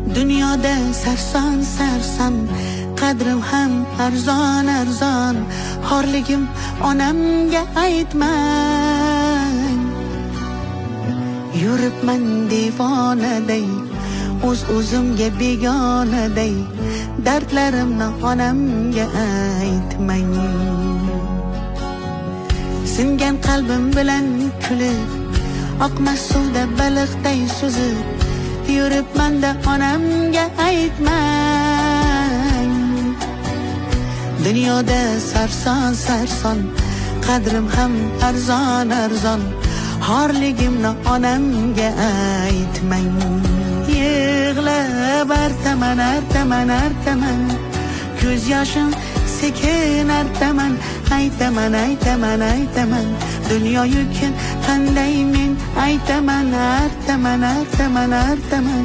Dunyoda sarson sarson, qadrim ham arzon arzon, xorligim onamga aytmang. Yuribman devonaday, o'z o'zimga begonaday, dardlarimni onamga aytmang. Singan qalbim bilan kulib, oqmas suvda baliqday suzib, yuribman-da onamga aytmang. Dunyoda sarson sarson, qadrim ham arzon arzon, xorligimni onamga aytmang. Yig'lab artaman, artaman, artaman, ko'z yoshim sekin artaman, aytaman, aytaman, aytaman, dunyo yukin qanday men aytaman, artaman, artaman, artaman.